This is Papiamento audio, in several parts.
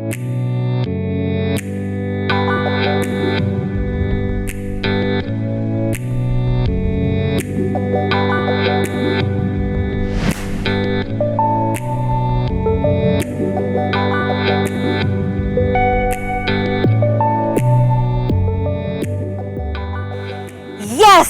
Yes,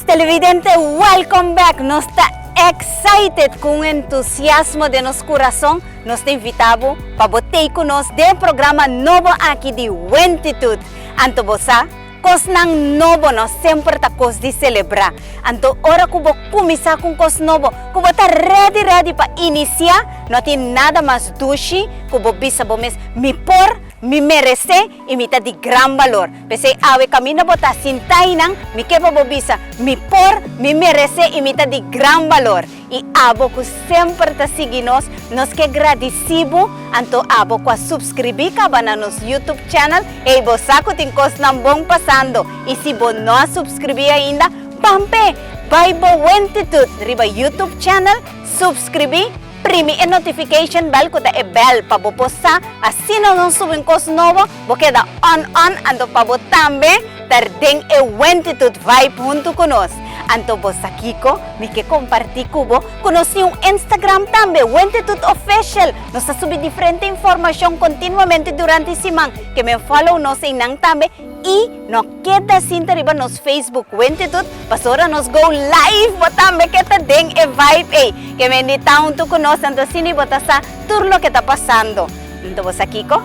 televidente, welcome back. Nos ta excited ku un entusiasmo den nos kurason. Nos ta invita bo pa bo tei ku nos den e programa nobo aki di Wentitud. Anto bo sa, kosnan nobo no semper ta kos di selebrá. Anto ora ku bo kuminsá ku un kos nobo, ku bo ta ready ready pa inisiá, no tin nada mas dushi ku bo bisa bo mes, Mi por, mi meresé i mi ta di gran balor. P'esei awe kaminda bo ta sintá einan, mi ke pa bo bisa, Mi por, mi meresé i mi ta di gran balor. I abo ku semper ta sigui nos, nos ke gradisí bo, anto abo ku a supskribí kaba na nos YouTube channel, hey bo sa ku tin kosnan bon pasando, i si bo no a supskribí ainda, ban p'e! Bai bo Wentitud riba YouTube channel, supskribí, primi e notification bell ku ta e bèl pa bo por sa asina nos subi un kos nobo, bo keda on on, anto pa bo tambe ta den e Wentitud vibe huntu ku nos. Anto bo sa kiko? Mi ke kompartí ku bo ku nos tin un Instagram tambe, Wentitud Official. Nos ta subi diferente informashon kontinuamente durante siman. Ke men follow nos einan tambe i no keda sinta riba nos Facebook Wentitud pasobra nos go live bo tambe ke ta den e vibe ei. Ke men di ta huntu ku nos anto asina bo ta sa tur loke ta pasando. Anto bo sa kiko?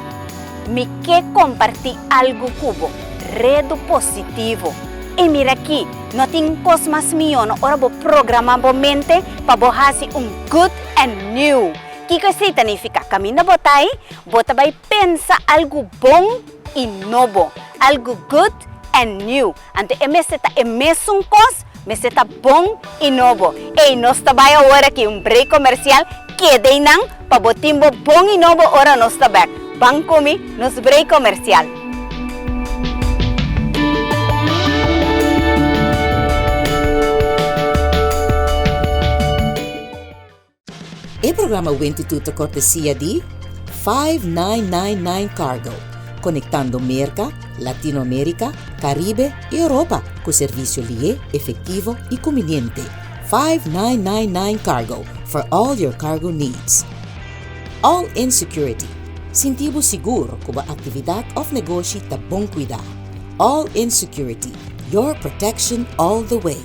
Mi ke kompartí algu ku bo, redu positivo. I mira aki, no tin kos mas mihó no ora bo programa bo mente pa bo hasi un good and new. Kiko esei ta nifiká? Kaminda bo ta ei, bo ta bai pensa algu bon i nobo, algu good and new. Anto e mester ta e mesun kos, mester ta bon i nobo. Ei, nos ta bai awor aki un break komersial, keda einan pa bo tin bo bon i nobo ora nos ta bèk. Ban ku mi nos break komersial. E programa Wentitud ta kortesia di 5999 Cargo, konektando Merka, Latinoamerika, Karibe i Europa ku servisio lié, efektivo i kumbiniente. 5999 Cargo, for all your cargo needs. All In Security, Sinti bo sigur ku bo aktividat òf negoshi ta bon kuidá. All In Security, your protection all the way.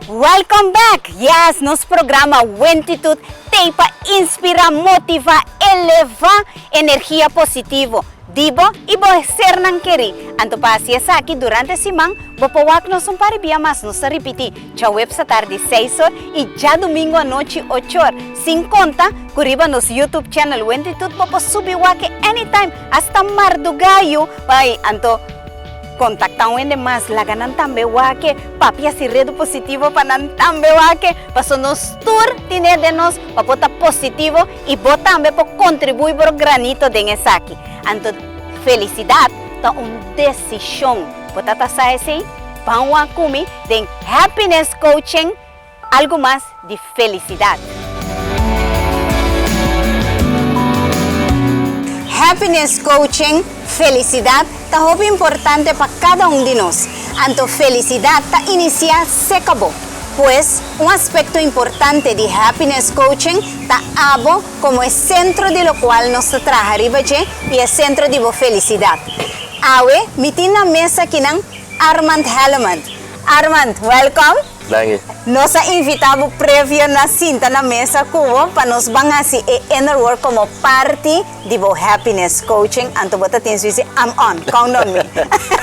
Welcome back! Yes, nos programa Wentitud t'ei pa inspira, motiva, eleva energia positivo di bo y bo sernan keri. Anto pa haci esaki durante siman bo por wak nos un par di bia mas. Nos ta ripiti djaweps atardi seis or y djadumingo anochi ocho or. Sin konta ku riba nos YouTube channel Wentitud bo por subi wak anytime hasta marduga yu. Bai anto kontakta un hende mas laga nan tambe wak papia si redu positivo pa nan tambe wak paso nos tur tine den nos pa por ta positivo i bo tambe por kontribui bo granito den esaki. Anto felisidat ta un desishon. Bo ta ta sa esei? Ban wak ku mi den Happiness Coaching. Algu mas di felisidat. Happiness Coaching, Felisidat ta hopi importante pa kada un di nos. Anto felisidat ta inisiá seka bo. Pues, un aspekto importante di Happiness Coaching ta abo komo e sentro di lokual nos ta traha riba dje i e sentro di bo felisidat. Awe mi tin na mesa akinan Armand Hellemond. Armand, welkom! Danki. Nos a invita bo previo na sinta na mesa cu bo pa nos ban haci e inner work como parti di bo happiness coaching, anto bo ta tin su dici I'm on, count on me.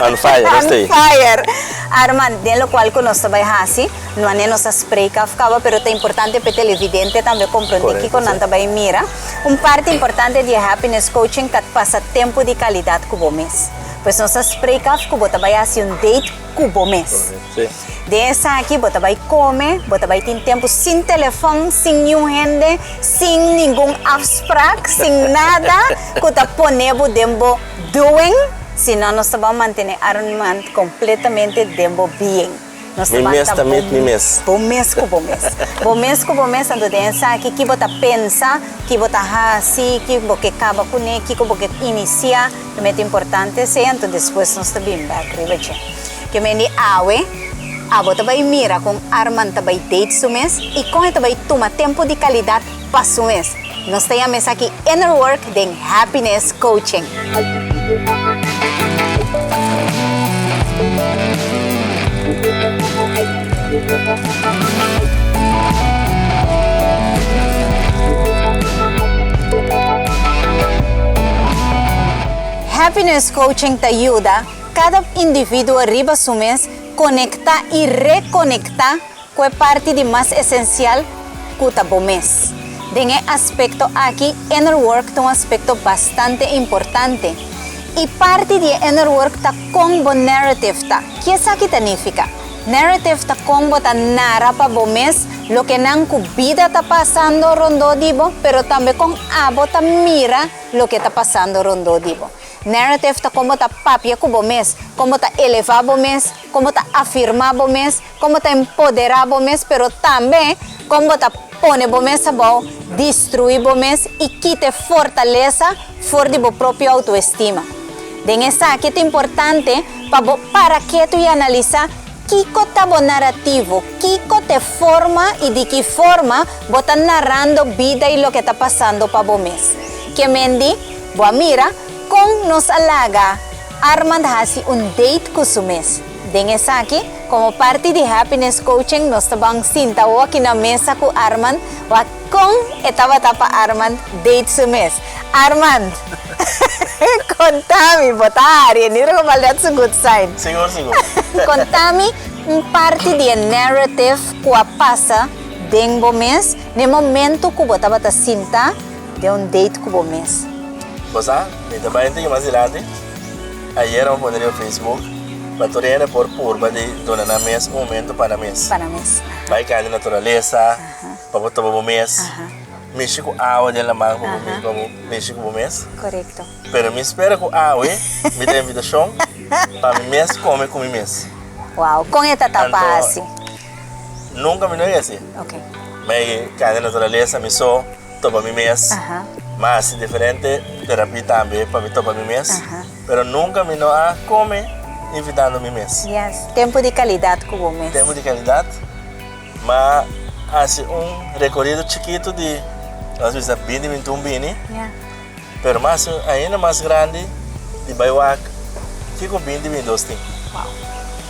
On fire, On fire. Armand, den locual cu nos ta bay haci, no ane nos a spreek af caba, pero ta importante pa e televidente tambe comprende kico nan ta bay mira. Un parti importante di e happiness coaching ta pasa tempo di calidad cu bo mes. Pues nos a spreek af cu bo ta bay haci un date cu bo mes. Den esaki bo ta bai kome, bo ta bai tin tempu sin telefòn, sin niun hende, sin ningun afsprak, sin nada ku ta pone bo den bo doing, sino nos ta ban mantene Armand completamente den bo being. Nos ta Mi ban mes ta ta bo meet mi mes. bo mes ku bo mes. Bo mes ku bo mes, anto den esaki ki bo ta pensa, ki bo ta hasi, ki bo ke kaba kuné, kiko bo ke inisiá, ta mete importante esei, anto despues nos ta bin bèk riba dje. Ke men di awe, abo ta bai mira kon Armand ta bai date su mes i kon e ta bai tuma tempu di kalidat pa su mes. Nos ta yama esaki Inner Work den Happiness Coaching. Happiness Coaching ta yuda kada individuo riba su mes konektá i rekonektá ku e parti di mas esensial ku ta bo mes. Den e aspekto aki, inner work ta un aspekto bastante importante. I parti di e inner work ta kon bo narrative ta. Ki esaki ta nifiká? Narrative ta kon bo ta nara pa bo mes lokenan ku bida ta pasando rondó di bo, pero tambe kon abo ta mira loke ta pasando rondó di bo. Narrative ta kon bo ta papia ku bo mes, kon bo ta elevá bo mes, kon bo ta afirmá bo mes, Kon bo ta empoderá bo mes pero tambe kon bo ta pone bo mes abou, destruí bo mes i kita e fortalesa for di bo propio autoestima. Den esaki ta importante pa bo para ketu i analisá kiko ta bo narativo, kiko ta e forma i di ki forma bo ta narando bida i loke ta pasando pa bo mes. Ke men di, bo a mira kon nos a laga Armand hasi un date ku su mes. Den esaki, komo parti di Happiness Coaching nos ta ban sinta awoki na mesa ku Armand wak kon e tabata pa Armand date su mes. Armand, konta mi, bo ta hari, in ieder geval that's a good sign. Sigur, sigur. Konta mi un parti di e narrative ku a pasa den bo mes na e momento ku bo tabata sinta den un date ku bo mes. Bo sa, mi ta bai un tiki mas dilanti. Ayer a pone riba Facebook pa tur hende por purba di duna nan mes un momento pa nan mes. Pa nan mes. Bai kai den naturalesa, pa bo topa bo mes, mishi ku awa den laman pa bo pa bo mishi ku bo mes. Korekto. Pero mi spera ku awe mi ta invitashon pa mi mes kome ku mi mes. Wow, kon e ta tapa asi? Nunka mi no a hasi. Ok. Bai kai den naturalesa mi so. Topa mi mes. Mi a hasi diferente terapia tambe pa mi topa mi mes, pero nunka mi no a kome invitando mi mes. Yes, tempu di kalidat ku bo mes. Tempu di kalidat. Mi a hasi un rekorido chikitu di, nos bisa binti mintu un bini, pero mi a hasi ainda mas grandi di bai wak kiko binti bintidos tin.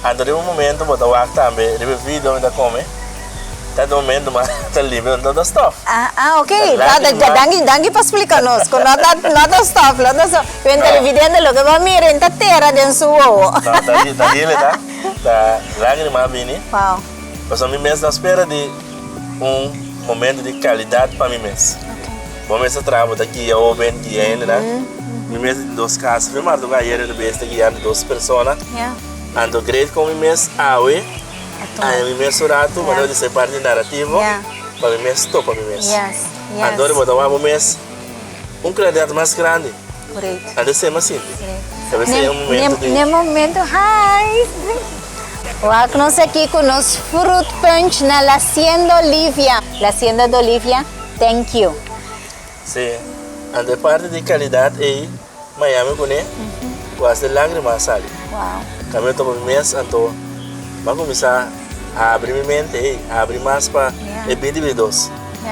Anto riba un momento bo ta wak tambe riba e video mi ta kome. Tanto momento ma ta limpia no ta stof. Ah, ah, ok. Ta lágrima. Danki, danki pa splika nos ku no ta, no ta stof, no ta stof. Wen televidente loke bo a mira en ta tera den su wowo. No, ta, ta hile ta. Ta lágrima a bini. Wow. Pasobra mi mes no spera di un momento di kalidat pa mi mes. Ok. Bo mes ta traha, bo ta guia hoben, guia hendenan. Mi mes tin dos kas. Mi marduga ayer riba bes ta guiando dos persona. Ya. Anto great kon mi mes awe. Aña mi mes un ratu, manera di ser parti narativo, pa mi mes topa mi mes. Anto bo ta wak bo mes un claridad mas grandi. Anto esei mi a sinti. Ta bes ei un momento di. Ne momento, hi! Wak nos aki ku nos fruit punch na La Hacienda Olivia. La Hacienda de Olivia, thank you. Si, anto e parti di calidad ei Miami kuné ku hasta e lágrima a sali. Kami a topa mi mes anto mi a kuminsá habri mi mente, hey, habri mas pa e binti bintidos.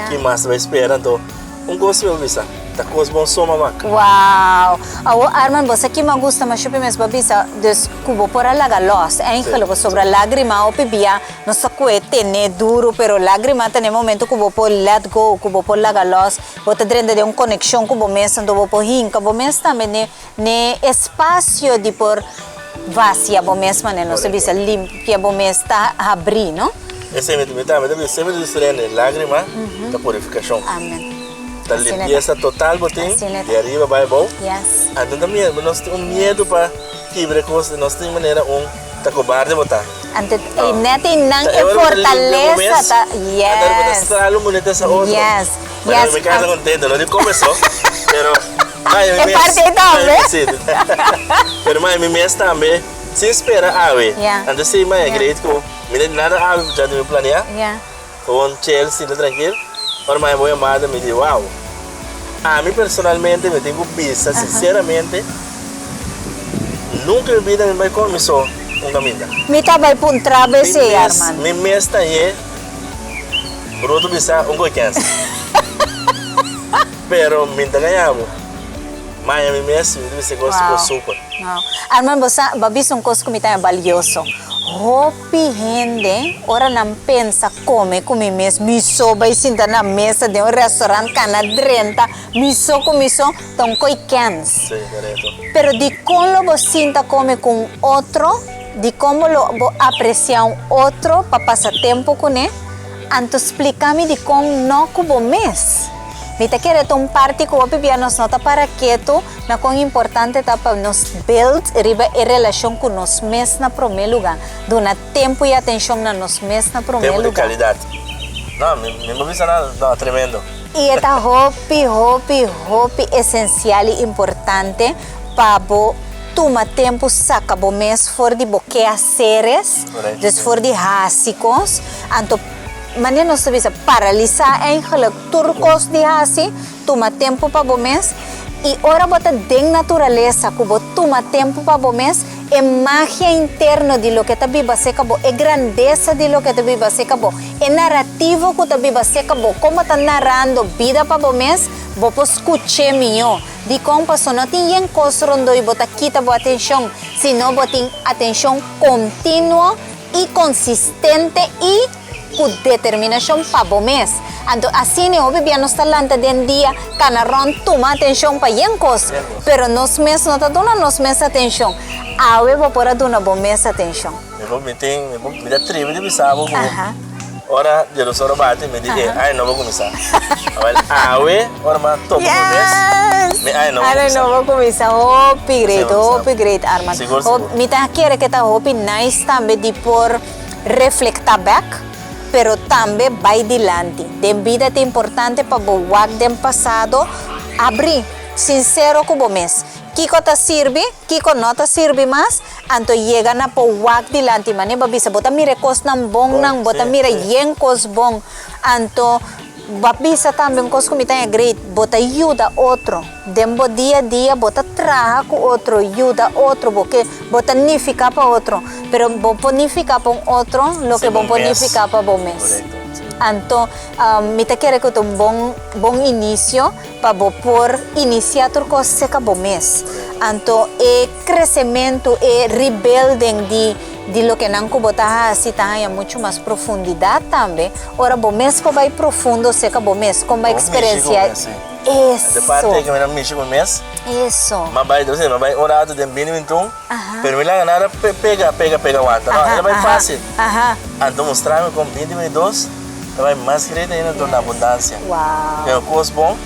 Ki mas ta bai spera anto un kos mi a bisa, ta kos bon so mamak. Wow! Awor Armand bo sa ki mi a gusta masha pi mes bo a bisa dus ku bo por a laga lòs eigenlijk pasobra lágrima hopi bia nos ta kue tene duru pero lágrima ta na e momento ku bo por let go ku bo por laga lòs. Bo ta drenta den un konekshon ku bo mes, anto bo por hinka bo mes tambe ne ne espasio di por vasia bo mes manera nos ta bisa limpia bo mes ta habrí, no? Esei mi mi tambe ta bisa semper ta diferente, lágrima ta purifikashon. Amen. Ta limpiesa total bo tin di ariba bai abou. Yes. Anto ta miedu, nos tin un miedu pa kibra e kos, nos tin manera un ta kobarde bo ta. Anto e net einan e fortalesa ta, yes. Anto bo ta strala un bunita sa otro. Yes. Bueno, mi casa contento, no di come so, pero... Ai, E parte ei tambe. Sí. Pero m'a mi mes tambe, sin spera awe. Ja. Anto sí, m'a Ja. great ku mi no nada awe ya di mi planea. Ja. Gewoon chill, sinta trankil. Ora m'a bo yamada mi di wow. Ami personalmente mi tin ku bisa sinceramente, nunka en mi bida mi bai kome mi so un kaminda. Mi ta bai puntra bo esei, Mi mes, Armand. mi mes ta ye bruto bisa un koikens. Pero mi ta gaña bo. Maya mi mes mi ta bisa kos Wow. kos super. Wow. Armand, bo sa, bo a bisa un kos ku mi ta balioso. Hopi hende ora nan pensa kome ku mi mes, mi so bai sinta na mesa den un restaurant kana drenta, mi so ku mi so, ta un koi kens. Sí, korekto. Pero dikon lo bo sinta kome ku un otro, dikon bo lo bo apresiá un otro pa pasa tempu kuné? Anto splika mi dikon no ku bo mes. Mi ta kere ta un parti ku hopi bia nos no ta para ketu na kon importante ta pa nos build riba e relashon ku nos mes na promé lugá. Duna tempu i atenshon na nos mes na promé Tempu di lugá. kalidat. No, mi mi no bisa nada. No, tremendo. I e ta hopi, hopi, hopi esensial i importante pa bo tuma tempu saka bo mes for di bo keaseres, dus for di hasi kos. Anto manera nos ta bisa paralisá eigenlijk tur kos di hasi, tuma tempu pa bo mes i ora bo ta den naturalesa ku bo tuma tempu pa bo mes, e magia interno di loke ta biba serka bo, e grandesa di loke ta biba serka bo, e narativo ku ta biba serka bo, kon bo ta narando bida pa bo mes, bo por skuch'é mihó. Dikon? Paso no tin yen kos rondó i bo ta kita bo atenshon, sino bo tin atenshon kontinuo i konsistente i ku determinashon pa bo mes. Anto asina e hopi bia nos ta lanta den dia, kana rònt, tuma atenshon pa yen kos, pero nos mes no ta duna nos mes atenshon. Awe bo por a duna bo mes atenshon. Mi por mi tin mi por mi ta tribi di bisa bo ku ora Jerusora bati mi di e aña nobo kuminsá. Awel awe ora mi a topa bo mes mi aña nobo Aña kuminsá. nobo kuminsá. Hopi great, hopi great Armand. Sigur sigur. Mi ta kere ke ta hopi nice tambe di por reflektá bèk pero tambe bai dilanti. Den bida ta importante pa bo wak den pasado, abrí, sinsero ku bo mes. Kiko ta sirbi, kiko no ta sirbi mas, anto yega na por wak dilanti. Manera bo a bisa, bo ta mira e kosnan bonnan, bo ta mira yen kos bon. Anto bo a bisa tambe un kos ku mi ta haña great, bo ta yuda otro. Den bo dia a dia bo ta traha ku otro, yuda otro, bo ke bo ta nifiká pa otro. Pero bo por nifiká pa un otro loke bo por nifiká pa bo mes. Anto mi ta kere ku ta un bon bon inisio pa bo por inisiá tur kos seka bo mes. Anto e kresementu, e rebuilding di di lokenan ku bo ta hasi ta haña muchu mas profundidat tambe ora bo mes por bai profundo seka bo mes, kon bo a eksperensiá. Eso. De parte que mi mishi cu mes. Eso. Ma bai, entonces, ma bai un rato den bini mintun. Aha. Pero mi laga nada pega, pega, pega aguanta. No, era bai fácil. Aha. Anto mostrami con binti mintos, ta bai mas grete ainda dor na abundancia. Wow. Pero cos bon,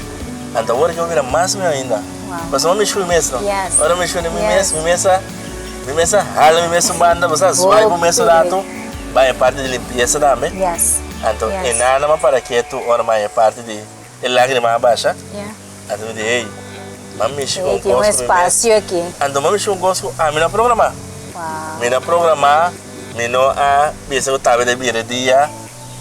anto awor que mi bira mas miho ainda. Wow. Pasobra mi mishi cu mi mes, no. Yes. Ora mi mishi cu mi mes, Yes. mi mes a, mi mes a hala mi mes un banda, bo sa, zwaai bo mes un rato. Bai e parte di limpieza tambe. Yes. Anto, Yes. e nada ma para ketu ora mi a e parte di. E lágrima a basha. Anto mi di, Hey, m'a mishi ku un Tin un kos ku mi mes. espasio aki. Anto m'a mishi ku un kos ku ami no a programá. Mi no a programá, mi no a bisa ku tabata bira dia,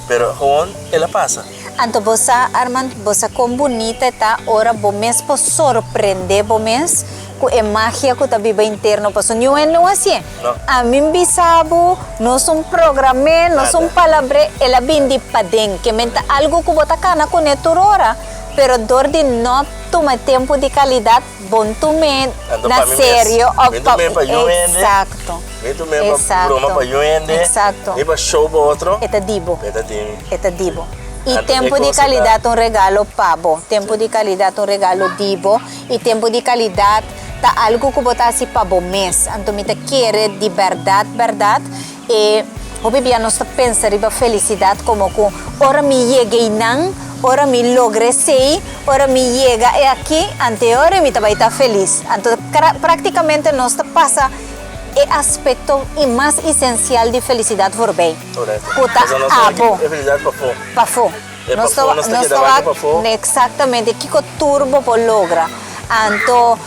pero gewoon el a pasa. Anto bo sa, Armand, bo sa kon bunita e ta ora bo mes por sorprendé bo mes ku e magia ku ta biba interno. Pasobra niun hende no hasié. No. Ami bisa bo, nos un program'é, nos un palabr'é, el a bin di paden. Ke men ta algu ku bo ta kana kuné tur ora, pero dor di no tuma e tempu di kalidat, bo no tum'é Anto na pa mi mes. serio òf Mi pa. tum'é pa yu hende. Eksakto. Mi tum'é pa broma pa yu hende. Eksakto. Ni pa show pa otro. E ta di bo. E ta di mi. E ta di bo. I Anto e tempu di kos ta. kalidat ta un regalo pa bo. Tempu di kalidat ta un regalo di bo. I tempu di kalidat ta algu ku bo ta hasi pa bo mes. Anto mi ta kere di bèrdat bèrdat e hopi bia nos ta pensa riba felisidat komo ku ora mi yega einan, ora mi logra esei, ora mi yega e aki, anto e ora mi ta bai ta felis. Anto praktikamente nos ta pasa e aspekto i mas isensial di felisidat voorbij, ku ta abo. E felisidat pafó. Pafó. E pafó, nos ta keda wak pafó. Exactamente, kiko tur bo por logra. Anto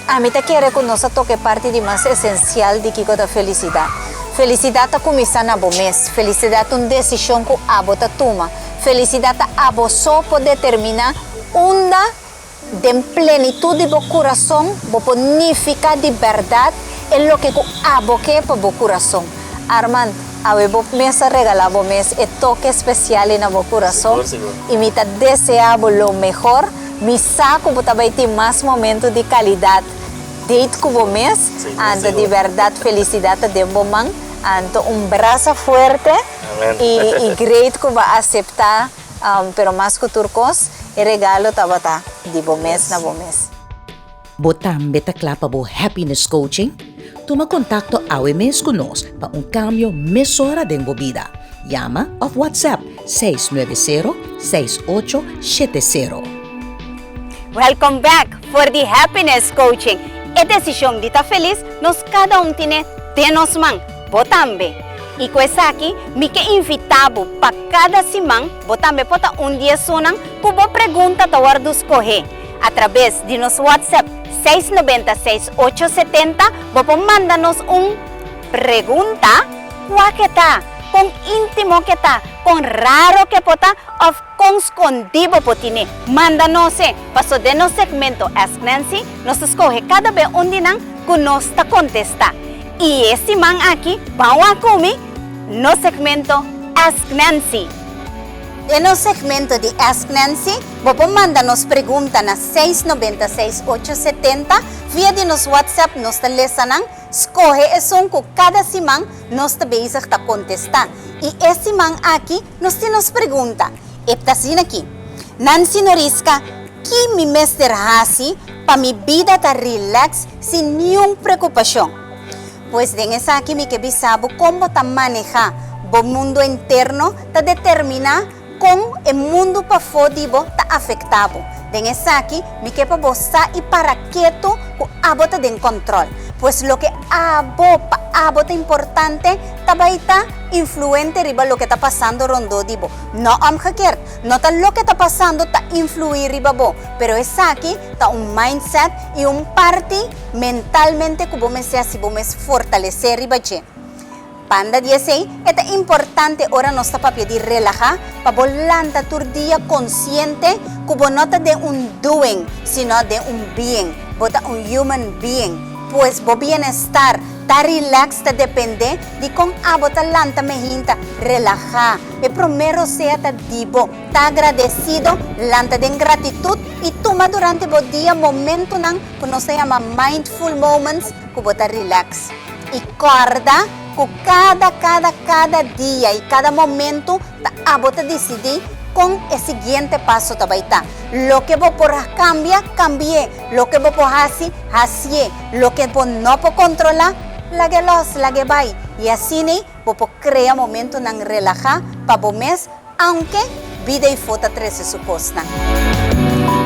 ami ta kere ku nos a toka e parti di mas esensial di kiko ta felisidat. Felisidat ta kuminsá na bo mes. Felisidat ta un desishon ku abo ta tuma. Felisidat ta abo so por determiná unda Den plenitud di bo kurason bo por nifiká di bèrdat e loke ku abo ke pa bo kurason. Armand, awe bo mes a regalá bo mes e toke spesial ei na bo kurason i mi ta deseá bo lo mehor. Mi sa ku bo ta bai tin mas momentu di kalidat date ku bo mes, anto di bèrdat felisidat ta den bo man. Anto un brasa fuerte i great ku bo a aseptá. Pero mas ku tur kos, e regalo tabata di bo mes na bo mes. Bo tambe ta kla pa bo Happiness Coaching? Tuma kontakto awe mes ku nos pa un kambio mesora den bo bida. Yama òf WhatsApp 690 6870. Welcome back for di Happiness Coaching. E desishon di ta felis nos kada un tine den nos man. Bo tambe. I ku esaki mi ke invitá bo pa kada siman bo tambe por ta un di esunnan ku bo pregunta ta wòrdu skohé. Atrabes di nos WhatsApp 696 870 bo por manda nos un pregunta, kua ke ta, kon íntimo ke ta, kon raro ke por ta òf kon skondí bo por tine. Manda nos e, paso den nos segmento Ask Nancy nos ta skohe kada be un di nan ku nos ta kontestá. I e siman aki ban wak ku mi nos segmento Ask Nancy. Den nos segmento di Ask Nancy bo por manda nos pregunta na 696 870 via di nos WhatsApp nos ta lesa nan, skohe esun ku kada siman nos ta bezig ta kontestá. I e siman aki nos tin nos pregunta. E ta asina aki, Nancy Noriska, ki mi mester hasi pa mi bida ta relax sin niun preokupashon? Pues den esaki mi ke bisa bo kon bo ta manehá bo mundu interno ta determiná kon e mundu pafó di bo ta afektá bo. Den esaki mi ke pa bo sa i para ketu ku abo ta den kòntròl. Pues loke abo pa abo ta importante ta bai ta influente riba loke ta pasando rondó di bo. No omgekeerd, no ta loke ta pasando ta influí riba bo, pero esaki ta un mindset i un parti mentalmente ku bo mester hasi bo mes fortalesé riba dje. Banda di esei, e ta importante ora nos ta papia di relahá pa bo lanta tur dia konsiente ku bo no ta den un doing, sino den un being. Bo ta un human being. Pues bo bienestar ta relax ta dependé di kon abo ta lanta mehinta relahá. E promé rosea ta di bo. Ta agradesido, lanta den gratitut i tuma durante bo dia momentunan ku nos ta yama mindful moments ku bo ta relax. I kòrda ku kada, kada, kada dia i kada momentu ta abo ta disidí kon e siguiente paso ta bai ta. Loke bo por kambia, kambi'é. Loke bo por hasi, hasié. Loke bo no por kontrolá, lag'é lòs, lag'é bai. I asina bo por krea momentunan relahá pa bo mes Aunke bida ifo ta trece su cosnan.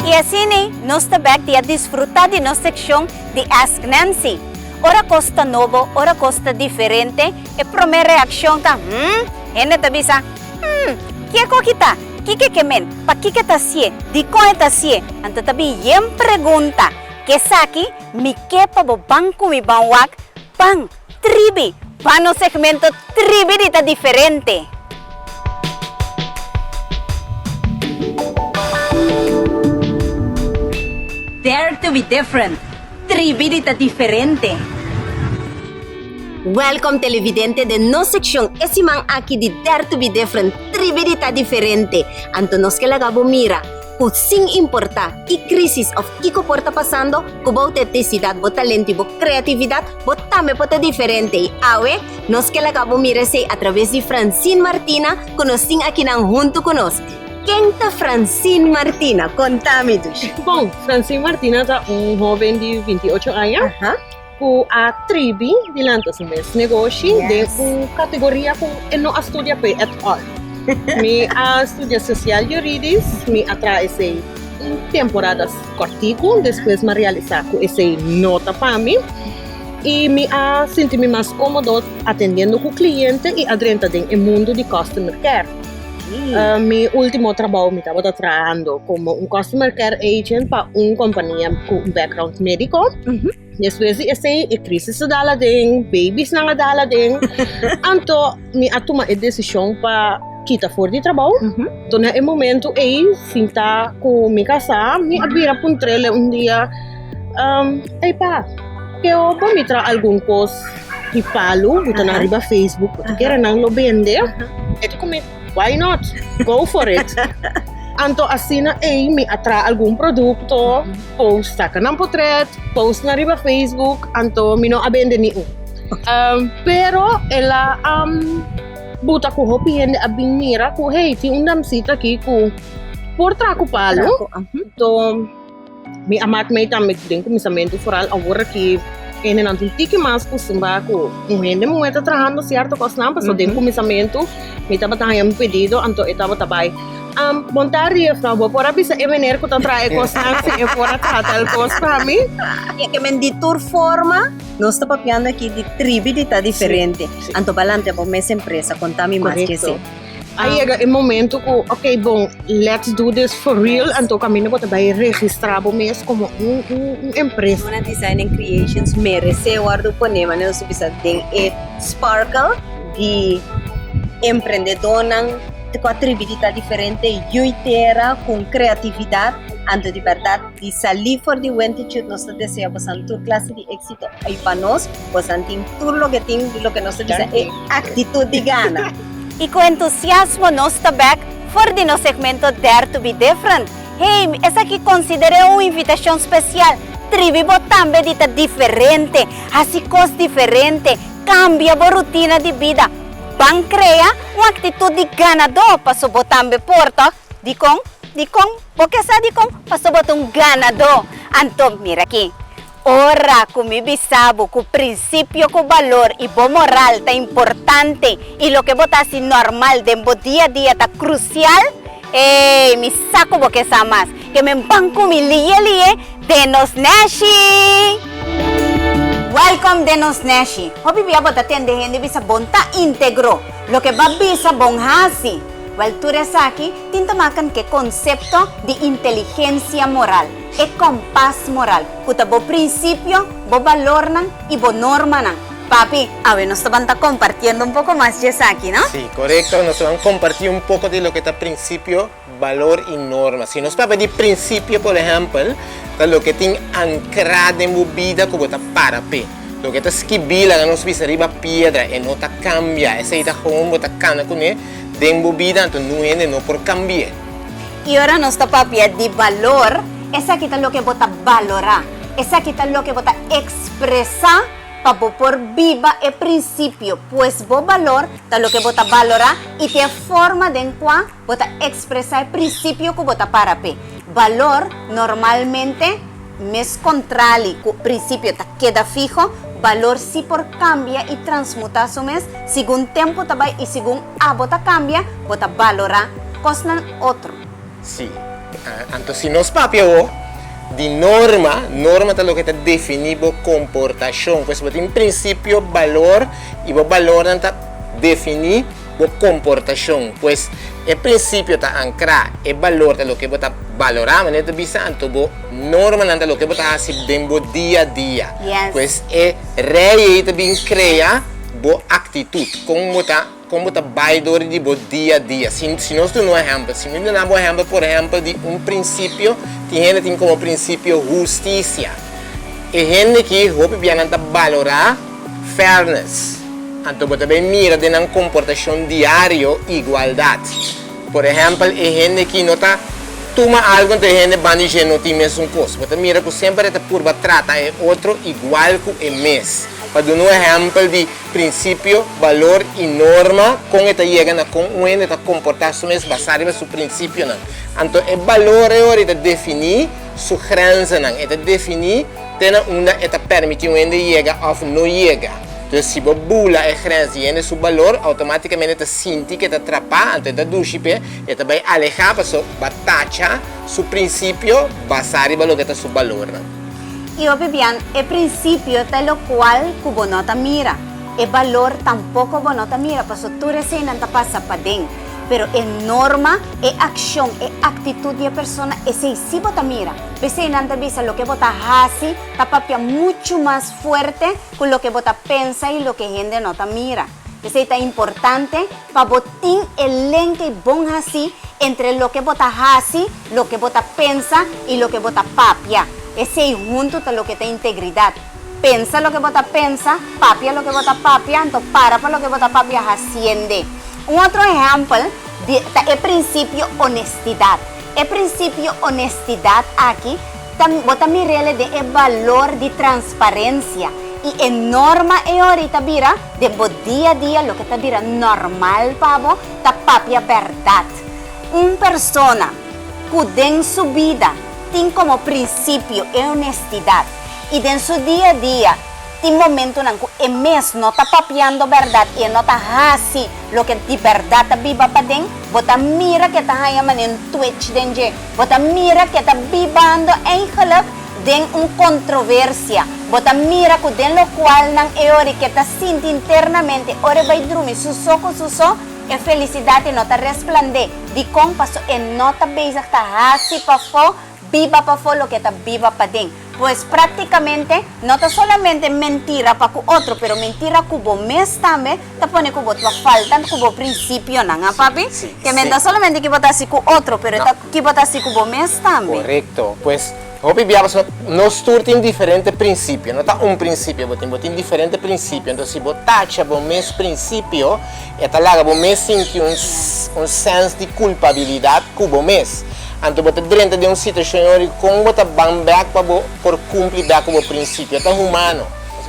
Y asina nos ta bek di a disfruta di nos seccion di Ask Nancy. Ora cos ta nobo, ora cos ta diferente, e prome reaccion ta, Hmm? Hende ta bisa, Hmm, kieko aki ta? Kiko e ke men? Pakiko e ta hacié? Dicon e ta hacié? Anto ta bin yen pregunta. Kesaki mi ke pa bo ban cu mi ban wak? Ban! Tribi, pa nos segmento Tribi di ta diferente. Dare to be different, Tribi di ta diferente. Welcome televidente den nos seccion e siman aki di Dare to be different, Tribi di ta diferente. Anto nos ke laga bo mira cu sin importa ki crisis of kico por ta pasando, Ku bo autentisidat, bo talento i bo kreatividat, bo tambe por ta diferente. I awe, nos ke laga bo mira esei atraves di Francine Martina, ku nos tin akinan huntu ku nos. Ken ta Francine Martina? Konta mi, dushi. Bon, Francine Martina ta un hoben di 28 aña ku a tribi di lanta su mes negoshi den un kategoria ku e no a studia p'e at all. Mi a studia sosial juridis, mi a traha esei un temporada kòrtiku, despues mi a realisá ku esei no ta pa mi i mi a sinti mi mas kómodo atendiendo ku kliente i a drenta den e mundu di customer care. Mi último trabou mi tabata trahando komo un customer care agent pa un kompania ku un background médiko. Despues di esei e krisis a dal aden, babiesnan a dal aden. Anto mi a tuma e desishon pa kita for di trabou. Anto na e momento ei sinta ku mi kasá mi a bira puntr'el un dia, Ey pa, ke bo mi traha algun kos di palu bo ta na riba Facebook bo ta kere nan lo bende? E ta ku mi, Why not? Go for it! Anto asina ei mi a traha algun produkto, post saka nan potret, post nan riba Facebook, anto mi no a bende ni un. Pero el a buta ku hopi hende a bin mira ku hey tin un damsita aki ku por traha ku palu. Anto Mi a mak mei tambe den kuminsamentu foral awor aki hendenan tin tiki mas kustumbrá ku un hende muhé ta trahando sierto kosnan pasobra den kuminsamentu mi tabata haña un pedido anto e tabata bai Bon tardi juffrouw bo por a bisa e meneer ku ta traha e kosnan si e por a traha tal kos pa mi? E ke men di tur forma nos ta papiando aki di tribi di ta diferente anto balante bo mes empresa konta mi mas dje si. A yega e momento ku ok bon let's do this for real anto kaminda bo ta bai registrá bo mes komo un un empresa. Mona Design and Creations meresé wòrdu poné manera nos ta bisa den e sparkle di emprendedónan ku a tribi di ta diferente yui tera ku un kreatividat anto di bèrdat di salí for di Wentitude nos ta desea bosan tur klase di éksito i pa nos bosan tin tur loke tin loke nos ta bisa e aktitut di gana. I ku entusiasmo nos ta bek for di nos segmento Dare to be Different. Hey, esaki konsider'é un invitashon spesial. Tribi bo tambe di ta diferente, hasi kos diferente, kambia bo rutina di bida. Ban krea un aktitut di ganadó paso bo tambe por, tòg? Dikon? Dikon? Bo ke sa dikon? Paso bo ta un ganadó. Anto, mira aki. Ora ku mi bisa bo ku prinsipio ku balor i bo moral ta importante i loke bo ta hasi normal den bo dia dia ta krusial, ey, mi sa ku bo ke sa mas. Ke men ban ku mi lie lie den nos neshi! Welcome den nos neshi! Hopi bia bo ta tende hende bisa bon ta integro, loke bo a bisa bon hasi. Wèl tur esaki tin ta makan ku e konsepto di inteligensia moral. E kompas moral, ku ta bo prinsipio, bo balornan i bo normanan. Papi, awe nos ta ban ta kompartiendo un poko mas dje esaki, no? Sí, korekto. Nos ta ban kompartí un poko di loke ta prinsipio, balor i norma. Si nos papia di prinsipio, por ehèmpel, ta loke tin ankrá den bo bida ku bo ta para p'e. Loke ta skibí, laga nos bisa riba piedra, e no ta kambia. Esei ta gewoon bo ta kana kuné den bo bida, anto nun hende no por kambi'é. I ora nos ta papia di balor, esaki ta loke bo ta balorá, esaki ta loke bo ta ekspresá pa bo por biba e prinsipio. Pues bo balor ta loke bo ta balorá i ta e forma den kua bo ta ekspresá e prinsipio ku bo ta para p'e. Balor normalmente mes kontrali ku prinsipio ta keda fiho, balor sí por kambia i transmutá su mes segun tempu ta bai i segun abo ta kambia, bo ta balorá kosnan otro. Sí. Anto si nos papia awor di norma, norma ta loke ta definí bo komportashon. Pues bo tin prinsipio, balor, i bo balornan ta definí bo komportashon. Pues e prinsipio ta ankrá, e balor ta loke bo ta balorá, manera ta bisa, anto bo normanan ta loke bo ta hasi den bo dia a dia. Pues e rei ei ta bin krea bo aktitut, kon bo ta. Kon bo ta bai dor di bo dia a dia? Si si nos duna un ehèmpel, si mi duna bo ehèmpel por ehèmpel di un prinsipio, tin hende tin komo prinsipio hustisia. E hende ki hopi bia nan ta balorá fairness. Anto bo ta bai mira den nan komportashon diario igualdat. Por ehèmpel e hende ki no ta tuma algu anto e hende banda di dje no tin mesun kos. Bo ta mira ku semper e ta purba trata e otro igual ku e mes. Pa duna un ehèmpel di Prinsipio, balor i norma, kon e ta yega na kon un hende ta komportá su mes basá riba su prinsipionan. Anto e balor e ora e ta definí su grenzennan, e ta definí te na unda e ta permití un hende yega òf no yega. Entonces si bo bula e grens di hende su balor, outomátikamente e ta sinti ku e ta trapá, anto e ta dushi p'e, e ta bai alehá pasobra bo a tacha su prinsipio basá riba loke ta su balornan. I hopi bian, e prinsipio ta e lokual ku bo no ta mira, e balor tampoko bo no ta mira, paso tur eseinan ta pasa paden. Pero e norma, e akshon, e aktitut di e persona, esei sí bo ta mira. P'esei nan ta bisa loke bo ta hasi ta papia muchu mas fuerte ku loke bo ta pensa i loke hende no ta mira. P'esei ta importante pa bo tin e lenke bon hasí entre loke bo ta hasi, loke bo ta pensa i loke bo ta papia. Esei huntu ta loke ta integridat. Pensa loke bo ta pensa, papia loke bo ta papia, anto para pa loke bo ta papia hasiende. Un otro ehèmpel di ta e prinsipio honestidat. E prinsipio honestidat aki ta bo ta mir'el den e balor di transparensia i e norma e ora ta bira den bo dia a dia loke ta bira normal pa bo ta papia bèrdat. Un persona ku den su bida tin komo prinsipio e honestidat i den su dia a dia tin momentunan ku e mes no ta papiando bèrdat i e no ta hasi loke di bèrdat ta biba paden, bo ta mira ku e ta haña manera un twitch den dje. Bo ta mira ku e ta bibando eigenlijk den un kontroversia. Bo ta mira ku den lokualnan e ora ku e ta sinti internamente ora e bai drumi su so ku su so, e felisidat e no ta resplandé. Dikon? Paso e no ta bezig ta hasi pafó, biba pafó loke e ta biba paden. Pues práktikamente no ta solamente mentira pa ku otro, pero mentira ku bo mes tambe ta pone ku bo ta falta ku bo prinsipionan, ha papi? Sí, Ke men sí. ta solamente ki bo ta hasi ku otro, pero No. ta ki bo ta hasi ku bo mes tambe. Korekto. Pues hopi bia pasobra nos tur tin diferente prinsipio, no ta un prinsipio bo tin, bo tin diferente prinsipio. Entonces si bo tacha bo mes prinsipio, e ta laga bo mes sinti un un sens di kulpabilidat ku bo mes. Anto bo ta drenta den un situashon ora di kon bo ta ban bèk pa bo por kumpli bèk ku bo prinsipio. Ta humano.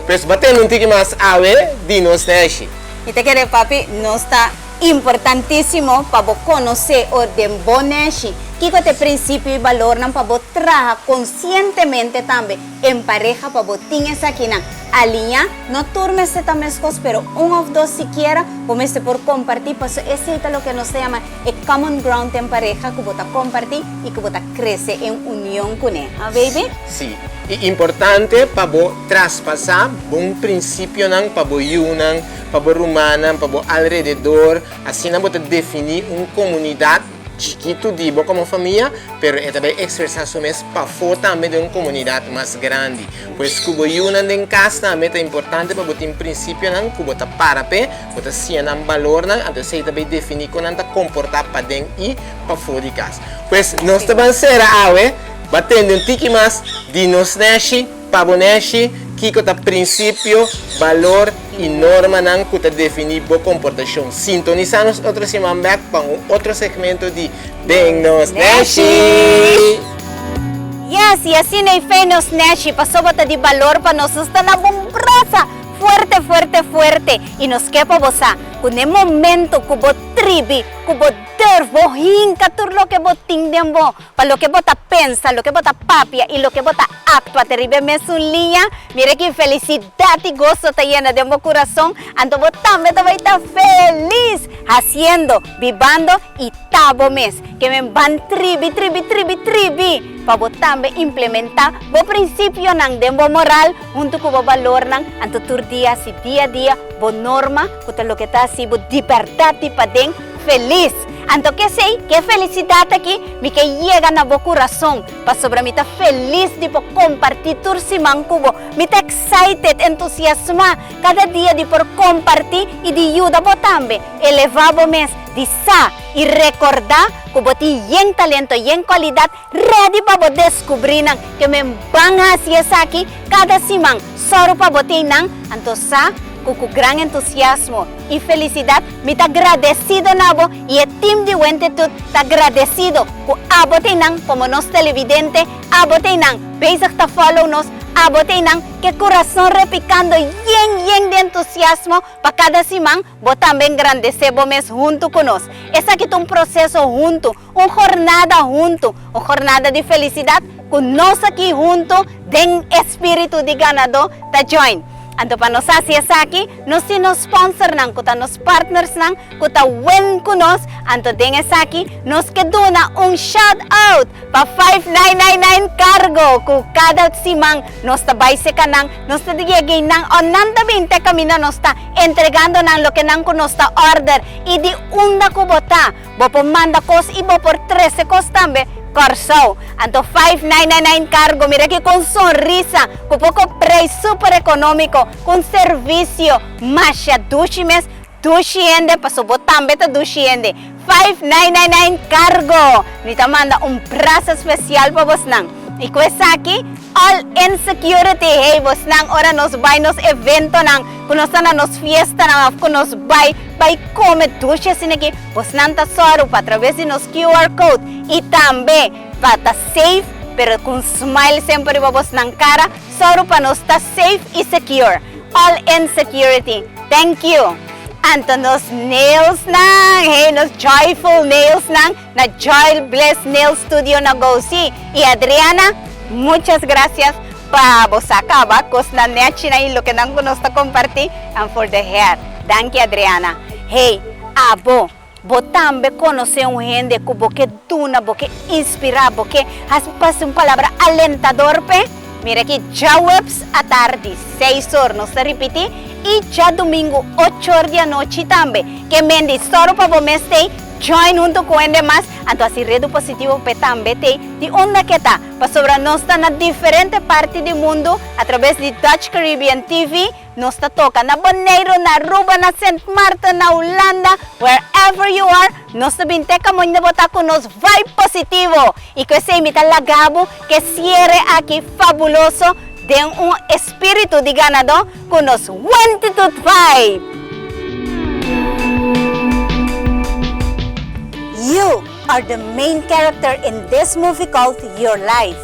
Pues bo tende un tiki mas awe di nos nèshi. Mi ta kere papi, nos ta importantísimo pa bo konosé or den bo nèshi kiko ta e prinsipio i balornan pa bo traha konsientemente tambe en pareha pa bo tin esakinan aliñá. No tur mester ta meskos pero un òf dos sikiera bo mester por kompartí paso esei ta loke nos ta yama E common ground den pareha ku bo ta kompartí i ku bo ta krese en union kuné, ha baby? Sí, i importante pa bo traspasá bon prinsipionan pa bo yunan, pa bo rumannan, pa bo alrededor, asina bo ta definí un komunidat chikitu di bo komo famia, pero e ta bai ekspresá su mes pafó tambe den un komunidat mas grandi. Pues ku bo yunan den kas tambe ta importante pa bo tin prinsipionan ku bo ta para p'e, bo ta siña nan balornan, anto esei ta bai definí kon nan ta komportá paden i pafó di kas. Pues nos ta ban sera awe, ba tende un tiki mas di nos nèshi pa bo nèshi, kiko ta prinsipio, balor i normanan ku ta definí bo komportashon. Sintonisá nos otro siman bèk pa un otro segmento di Den Nos Nèshi! Yes, y asina y fe nos neshi, pasobra ta di balor pa nos, nos ta na bon brasa, fuerte, fuerte, fuerte, y nos ke pa bo sa, cu n'e momento cu bo tribi, cu bo durf, bo hinca tur loke bo tin den bo, pa loke bo ta pensa, loke bo ta papia y loke bo ta actua ta riba e mesun liña, mira ki felicidad y goso ta yena den bo curason, anto bo tambe ta bay ta feliz, haciendo, bibando y. Ta bo mes ke men ban tribi, tribi, tribi, tribi pa bo tambe implementá bo prinsipionan den bo moral huntu ku bo balornan, anto tur dia hasi dia dia bo norma ku ta loke ta hasi bo di bèrdat di paden felis. Anto kesei, ke felisidat aki mi ke yega na bo kurason pasobra mi ta felis di por kompartí tur siman ku bo. Mi ta excited, entusiasmá kada dia di por kompartí i di yuda bo tambe elevá bo mes. Di sa i rekordá ku bo tin yen talento, yen kualidat ready pa bo deskubrí nan. Ke men ban hasi esaki kada siman. Sòru pa bo tin nan. Anto sa ku ku gran entusiasmo i felisidat mi ta gradesido na bo i e tim di Wentitut ta gradesido ku abo tin nan komo nos televidente, abo tin nan bezig ta follow nos, abo tin nan ke kurason repikando yen yen di entusiasmo pa kada siman. Bo tambe engrandesé bo mes huntu ku nos. Esaki ta un proseso huntu, un jornada huntu, un jornada di felisidat ku nos aki huntu den e spiritu di ganadó ta join. Anto pa nos hasi esaki, nos tin nos sponsornan ku ta nos partnersnan ku ta wen ku nos, anto den esaki nos ke duna un shout out pa 5999 Cargo ku kada siman nos ta bai seka nan, nos ta yega einan o nan ta bin te kaminda nos ta entregando nan loke nan ku nos ta order i di unda ku bo ta. Bo por manda kos i bo por trese kos tambe Kòrsou. Anto 5999 Cargo mira aki ku un sonrisa, ku poko preis super ekonómiko, ku un servisio masha dushi mes, dushi hende paso bo tambe ta dushi hende. 5999 Cargo! Mi ta manda un brasa spesial pa bosnan. I ku esaki All In Security, hey bosnan ora nos bai nos eventonan, ku nos ta na nos fiestanan òf ku nos bai bai kome dushi asina aki, Bosnan ta sòru pa atraves di nos QR code i tambe pa ta safe pero ku un smile semper riba bosnan kara, sòru pa nos ta safe i secure. All in Security. Thank you. Anto nos nails nan, hey nos joyful nails nan na Joy Bliss Nail Studio na Gousi. I Adriana, muchas gracias pa bo sa kaba kosnan nechi nan i loke nan ku nos ta komparti and for the hair. Danki Adriana. Hey. Abo, bo tambe konosé un hende ku bo ke duna, bo ke inspirá, bo ke hasi pasa un palabra alentador p'e? Mira aki djaweps atardi, seis or, nos ta ripití, i djadumingu ocho or di anochi tambe. Ke mendi sòru pa bo mes t'ei, join huntu ku hende mas, anto hasi redu positivo p'e tambe t'ei di unda ke ta, pasobra nos ta na diferente parti di mundu atrabes di Dutch Caribbean TV. Nos ta toca na Boneiru, na Aruba, na Sint Maarten, na Hulanda, wherever you are, nos ta bin te camoña bo ta cu nos vibe positivo. Y cu esey mi ta laga bo ke cierre aki fabuloso den un espiritu di ganador cu nos Wentitud Vibe! You are the main character in this movie called Your Life.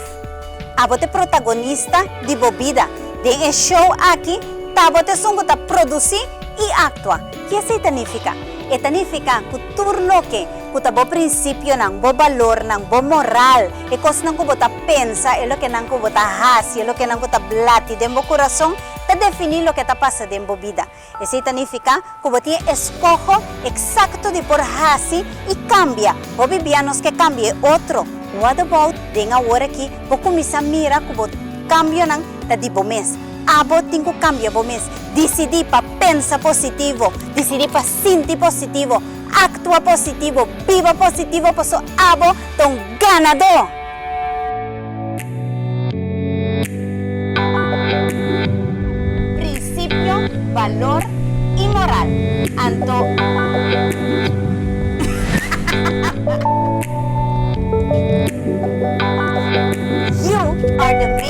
Abo ta e protagonista di bo bida. Den e show aki, ta bo ta esun ku ta produsí i aktua. Ki esei ta nifiká? E ta nifiká ku tur loke ku ta bo prinsipionan, bo balornan, bo moral, e kosnan ku bo ta pensa, e lokenan ku bo ta hasi, e lokenan ku ta blati den bo kurason, ta definí loke ta pasa den bo bida. Esei ta nifiká ku bo tin e eskoho eksakto di por hasi i kambia. Hopi bia nos ke kambia e otro. What about den awor aki bo kuminsá mira ku bo kambionan ta di bo mes? Abo tin ku kambia bo mes. Disidí pa pensa positivo, disidí pa sinti positivo, aktua positivo, biba positivo paso abo ta un ganadó! Prinsipio, balor i moral. Anto. You are the main.